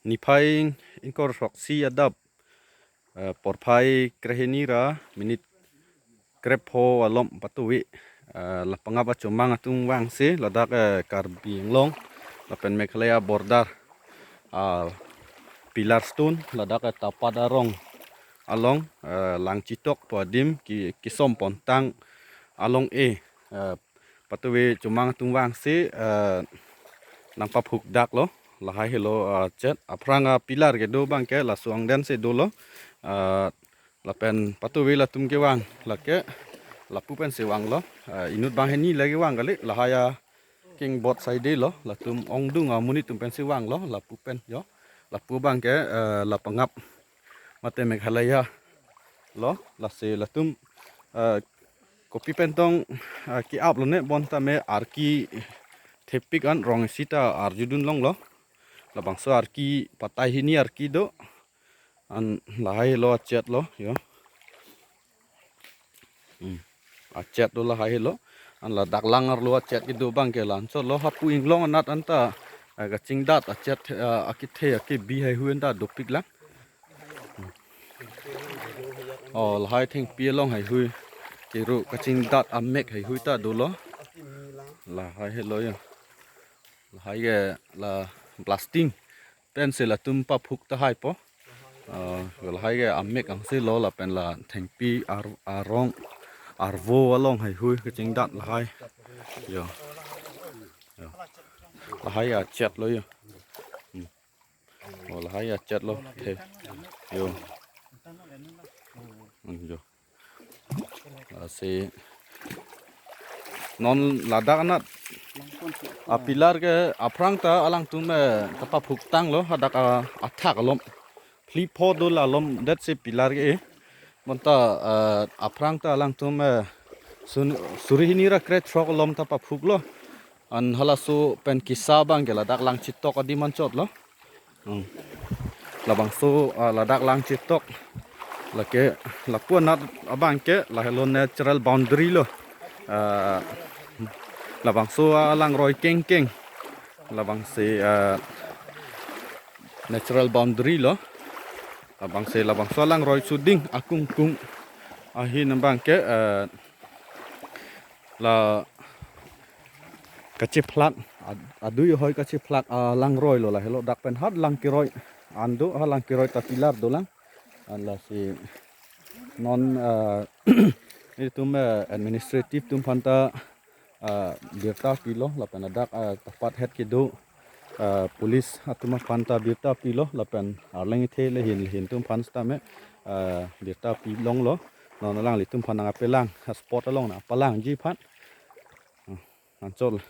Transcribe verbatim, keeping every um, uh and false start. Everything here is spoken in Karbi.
Niphai ingkoi throksi adap, eh, porphai krehini ra minit krepho alom patuwi, eh, la pangap achomang atum vangsi ladak, eh, Karbi Anglong lapen Meghalaya border, ah, pillar stone ladak, eh, Tapat arong along, eh, Langchitok pu adim ki, kisom pontang along e, eh, patuwi chomang atum vangsi, eh, nangpaphukdak lo. Lahai helo, eh, chet aphrang, ah, pillar kedo abangke laso angdeng si dolo. Eh, lapen patuwi latum kevang lake lapu pensi vanglo. Eh, inut banghini lake vang kali, lahai akingbot side lo, latum ongdung amonit atum pensi vanglo, lapu pen jo. Lapu abangke, eh, la pangap mate Meghalaya lo, lasi latum, eh, kopi pen tong, eh, ke-ap lone, bonta me arki thepik an rong isi ta arjudun longlo. Labangso arki patai hini arki do. An lahai lo achet lo, jo. Hmm. Achet do lahai lo. An ladak lang arlo achet kedo abangke la-anchot lo, hapu inglong anat anta, eh, kachingdat achet, eh, akethe akebi haihui anta dopik lang. Oh, lahai thengpi along haihui. Kero kachingdat amek haihui ta dolo. Lahai helo jo. Lahai ke la blasting pensi latum paphuk tahai po. Ah, lahai ke amek angsi lo lapen la thengpi ar-, arong arvo along haihui kachingdat lahai. Jo. Jo. Lahai achet lo jo. Hmm. Oh, lahai achet lo. The. Jo. Hmm, jo. Lasi non ladak anat apillar ke aphrang ta alangtum, eh, kapaphuk tanglo, hadak, ah, athak alom. Phli pho do la alom detsi pillar ke, eh. Bonta, eh, aphrang ta alangtum, eh, sun-, suri hini ra krethrok alom ta paphuklo. An halaso pen kisa abangke ladak Langchitok adim anchot lo. Hmm. Labangso, ah, ladak Langchitok. Lake lapu anat abangke lahelo natural boundary lo. Ah, labangso alangroi kengkeng. Labangsi, ah, natural boundary lo. Labangsi labangso alangroi suding akungkung ahin abangke, ah, la kachephlak, ad-, adui ahoi kachephlak alangroi lo, lahelo dak pen hat lang keroi an do, ha lang keroi ta pillar dolang. An lasi non, ah, itum, eh, administrative atum aphan ta, ah, birta pilo, lapen ladak, ah, Tapat het kedo, ah, police atum aphan ta birta pilo, lapen arleng ithe lehin lehin atum aphan sitame, ah, birta pilonglo. Non alanglitum aphan nangpalang, ah, spot along nangpalangji aphan. Ah, anchot